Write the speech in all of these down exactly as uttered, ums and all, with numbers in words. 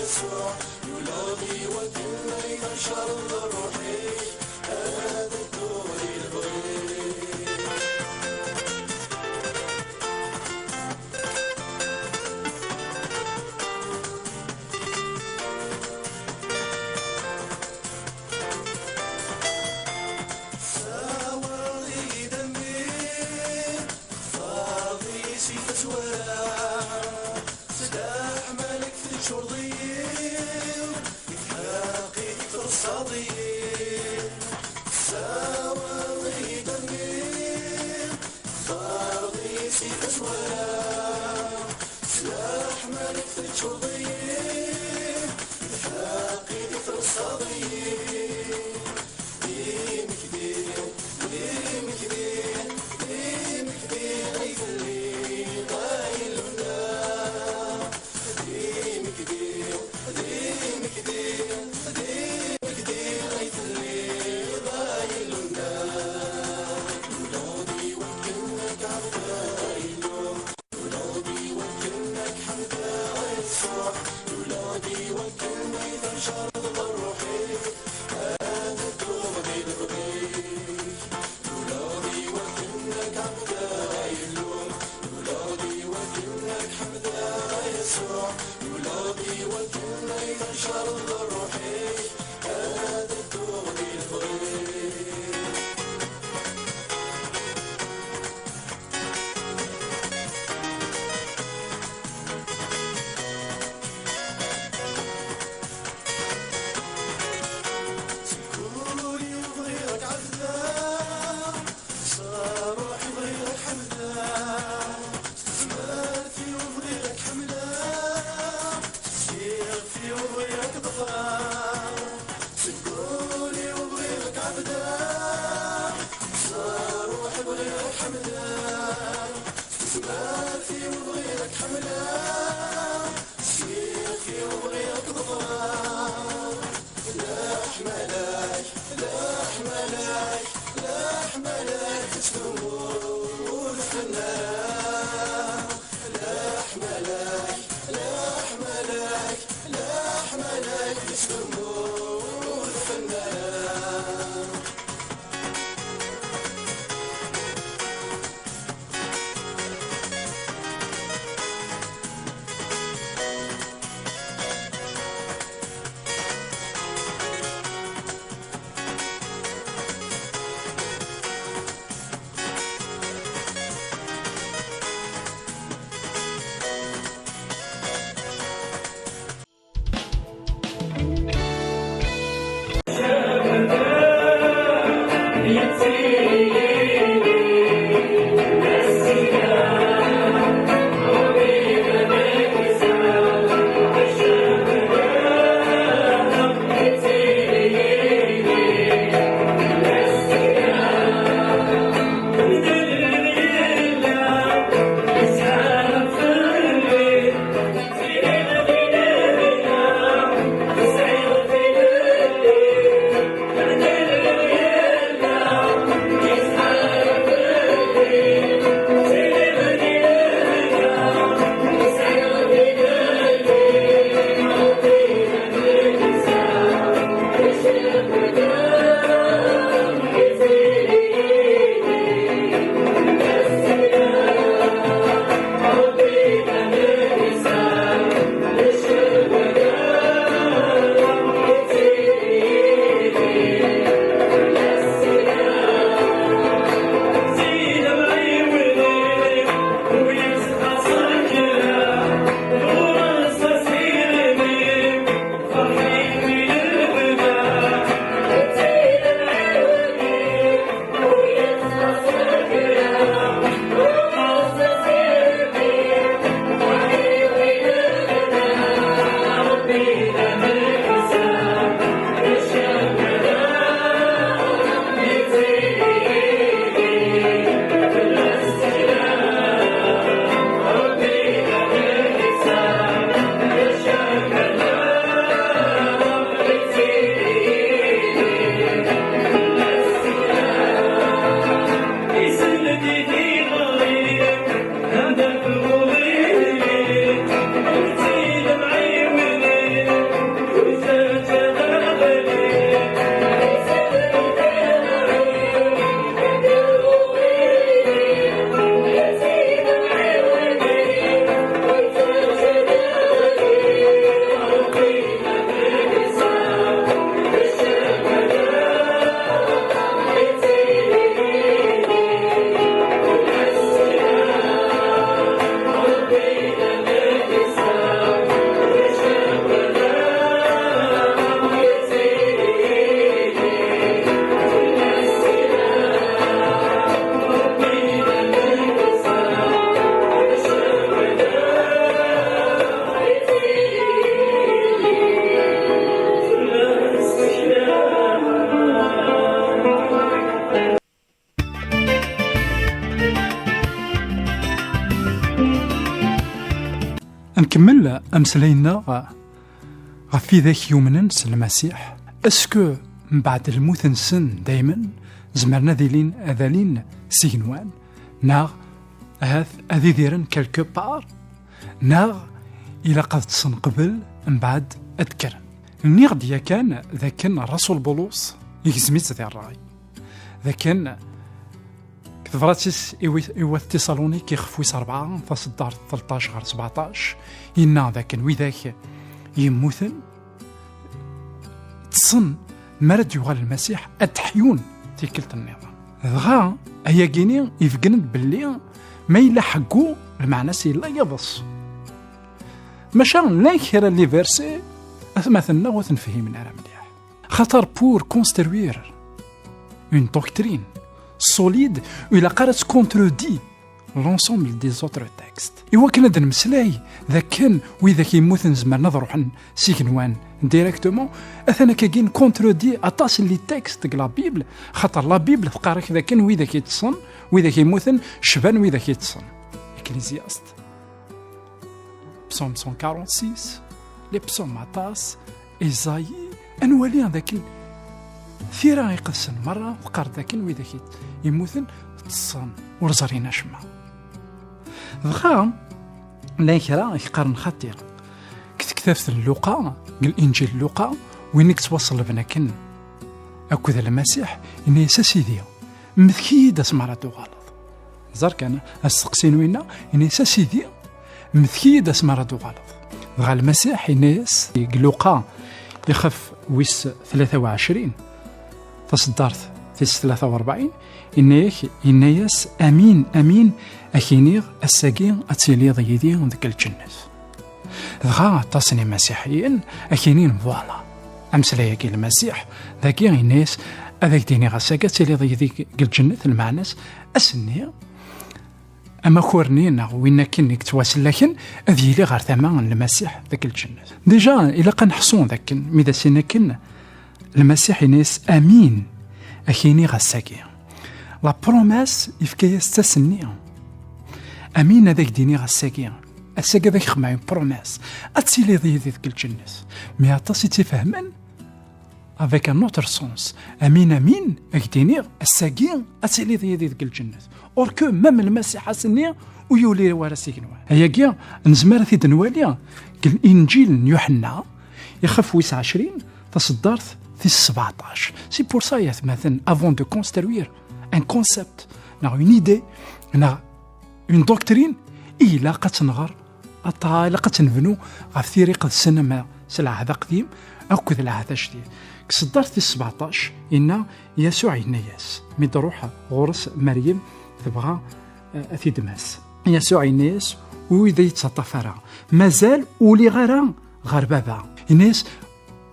Tessawaleḍ-iyi-d a mmi, txtareḍ-iyi si tazwara. S leḥmala-k teččureḍ-iyi, di tḥeqqi-k treṣṣaḍ-iyi. Tessawaleḍ-iyi-d a mmi, txtareḍ-iyi si tazwara. S leḥmala-k teččureḍ-iyi, di tḥeqqi-k treṣṣaḍ-iyi. Ameslay-nneɣ ɣef widak yumnen s Lmasiḥ. Est-ce que mbeɛd lmut-nsen daymen zemren ad ilin, ad alin s igenwan, neɣ ahat ad idiren quelque part, neɣ ilaq ad ṭṭsen qbel mbeɛd ad kkren? Nniɣ-d yakan d akken Rasul Bulus igzem-itt di ṛṛay, d akken deg tebrat-is i wi-, i wat Tiṣalunik, ixef wis rebɛa, taṣeddart tleṭṭac ɣer sbeɛṭac, yenna d akken widak yemmuten ṭṭsen, mi ara d-yuɣal Lmasiḥ ad d-ḥyun tikkelt nniḍen. Dɣa ayagini ibeggen-d belli ma yella ḥeggu, lmeɛna-s yella yiḍes. Maca llan kra n les versets atmaten-nneɣ ur ten-fhimen ara mliḥ. Xaṭer pour construire une doctrine solide, ilaq ara ad contredit l'ensemble des autres textes. Iwakken ad nmeslay d akken widak yemmuten zemren ad ruḥen s igenwan directement, atan akkagi ncontredit aṭas n les textes deg la Bible, xaṭer la Bible teqqar-ak d akken widak yeṭṭsen, widak yemmuten cban widak yeṭṭsen. Ecclésiaste, Psaume cent quarante-six, les psaumes aṭas, Isaïe, ad nwali d akken tira iqedsen merra teqqar d akken widak yemmuten ṭṭsen, ur ẓrin acemma. Dɣa llan kra i yeqqaren xaṭi. Deg tektabt n Luqa, deg Linǧil n Luqa, win i yettwaṣellben akken akked Lmasiḥ, yenna-yas: "A Sidi, mmek-iyi-d asmi ara d-tuɣaleḍ." Ẓer kan, asteqsi n winna, yenna-yas: "A Sidi, mmek-iyi-d asmi ara d-tuɣaleḍ." Dɣa Lmasiḥ yenna-yas deg Luqa, ixef wis tlata u ɛecrin, taṣeddart tis tlata u rebɛin, yenna-yak, yenna-yas: "Amin, amin, ak-iniɣ, ass-agi ad tiliḍ yid-i deg lǧennet." Dɣa aṭas n imasiḥiyen ak-inin: "Voilà, ameslay-agi n Lmasiḥ, dagi yenna-yas, ad ak-d-iniɣ, ass-agi ad tiliḍ yid-i deg lǧennet." Lmeɛna-s, ass-nni, amakar-nni neɣ win akken i yettwasellaken ad yili ɣer tama n Lmasiḥ deg lǧennet. Déjà, ilaq ad neḥṣu d akken mi d as-in akken Lmasiḥ, yenna-yas: "Amin, ak-iniɣ ass-agi." La promesse yefka-yas-tt ass-nni. "Amin, ad ak-d-iniɣ ass-agi. Ass-agi ad ak-xedmeɣ une promesse. Ad tiliḍ yid-i deg lǧennet." Mais aṭas i tt-ifehmen avec un autre sens. "Amin, amin, ak-d-iniɣ, ass-agi ad tiliḍ yid-i deg lǧennet." Or que même Lmasiḥ ass-nni ur yuli wara s igenwan. Ayagi nezmer ad t-id-nwali deg Linǧil n Yuḥenna, ixef wis ɛecrin, taṣeddart tis sbeɛṭac. C'est pour ça, ay atmaten, avant de construire un concept, neɣ une idée, neɣ une doctrine, ilaq ad tt-nɣer aṭas, ilaq ad tt-nebnu ɣef tira iqedsen, ama s Lɛehd Aqdim akked Lɛehd Ajdid. Deg tṣeddart tis sbeɛṭac, yenna Yasuɛ, yenna-yas, mi d-truḥ ɣur-s Meryem, tebɣa, eh, ad t-id-mas. Yasuɛ yenna-yas: "Ur yi-d yettaṭṭaf ara, mazal ur uliɣ ara ɣer Baba." Yenna-yas: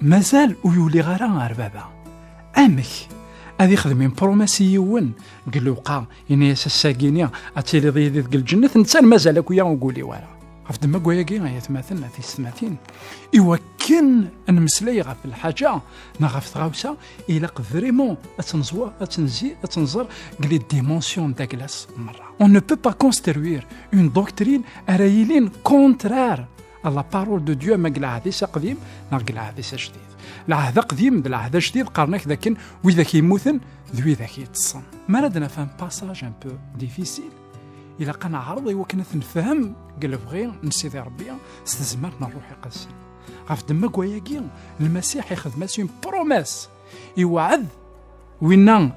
"Mazal ur uliɣ ara ɣer Baba." Amek ad ixdem une promesse i yiwen deg Luqa, yenna-yas: "Ass-agi-ni ad tiliḍ yid-i deg lǧennet", netta mazal akk-ya ur yuli wara? Ɣef ddemma n wayagi, ay atmaten, a tisetmatin, iwakken ad nemmeslay ɣef lḥaǧa neɣ ɣef tɣawsa, ilaq vraiment ad tt-neẓwa-, ad tt-nzi-, ad tt-nẓer deg les dimensions n dagla-s merra. On ne peut pas construire une doctrine ara yilin contraire à la parole de Dieu, ma deg Lɛehd-is Aqdim neɣ deg Lɛehd-is Ajdid. Lɛehd Aqdim d Lɛehd Ajdid qqaren-ak d akken widak yemmuten d widak yeṭṭsen. Mi ara d-naf un passage un peu difficile, ilaq ad neɛreḍ i wakken ad t-nefhem deg lebɣi n Sidi Ṛebbi s tezmert n Ṛṛuḥ Iqedsen. Ɣef ddemma n wayagi, Lmasiḥ ixdem-as une promesse. Iweɛɛed winna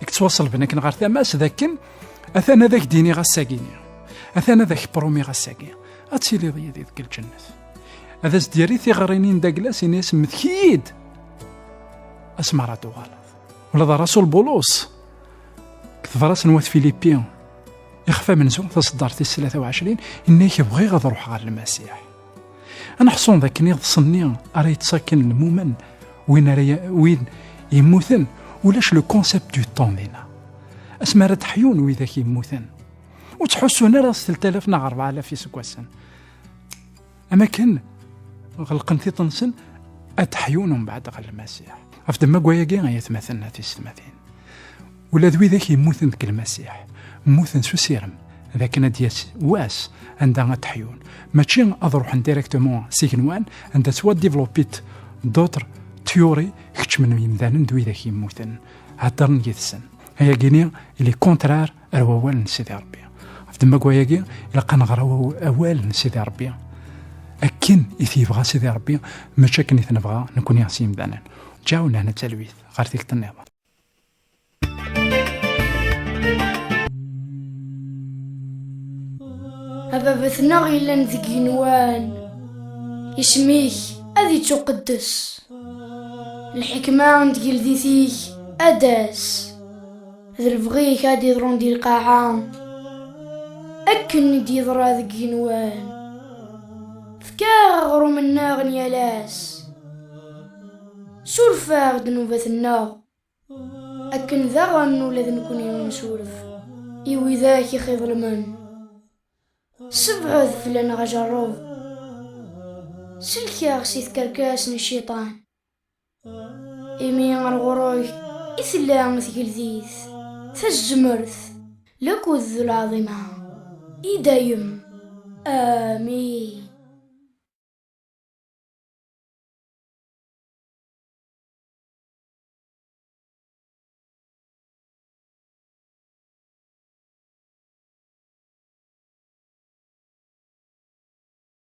i yettwaṣelben akken ɣer tama-s d akken atan ad ak-d-iniɣ ass-agi-ni, atan ad ak-promiɣ ass-agi, ad tiliḍ yid-i deg lǧennet. Ad as-d-yerri tiɣri-nni n dagla-s, ini-as: "Mmek-iyi-d asmi ara d-tuɣaleḍ." Ula d Rasul Bulus, deg tebrat n wat Filipi, ixef amenzu, taṣeddart tis tlata u ɛecrin, yenna-ak: "Bɣiɣ ad ruḥeɣ ɣer Lmasiḥ." Ad neḥṣu d akken iḍes-nni ara yettaken lmumen, win ara ya-, win yemmuten, ulac le concept du temps dinna. Asmi ara d-ḥyun widak yemmuten, ur ttḥussun ara s telt alaf neɣ rebɛa alaf iseggasen. Am akken ɣelqen tiṭ-nsen, ad d-ḥyun umbeɛd ɣer Lmasiḥ. Ɣef ddemma n wayagi, ay atmaten, a tisetmatin, ula d widak yemmuten deg Lmasiḥ, mmuten s usirem, d akken ad d-yas wass anda ad ḥyun. Mačči ad ruḥen directement s igenwan, anda ttwadéveloppit d'autres théories, keččmen yimdanen d widak yemmuten, heddren yid-sen. Ayagi-ni, il est contraire ar wawal n Sidi Ṛebbi. Ɣef ddemma n wayagi, ilaq ad nɣer aw-, awal n Sidi Ṛebbi akken i t-yebɣa Sidi Ṛebbi, mačči akken i t-nebɣa nekni s yimdanen. Ǧaw nehna d talwit ɣer tikkelt nniḍen. A baba-tneɣ yellan deg igenwan, isem-ik ad ittuqeddes. Lḥekma n tgeldit-ik ad d-tas, d lebɣi-k ad d-iḍrun di lqaɛa, akken i d-yeḍra deg igenwan. Fk-aɣ aɣrum-nneɣ n yal ass. Suref-aɣ ddnubat-nneɣ, akken daɣen ula d nekkni ad nsuref i widak i ɣ-iḍelmen. Sebɛed fell-aneɣ ajerreb, sellek-aɣ si tkerkas n cciṭan, imi ar ɣur-k i tella tgeldit, tazmert, lakud d lɛaḍima i dayem. Amin.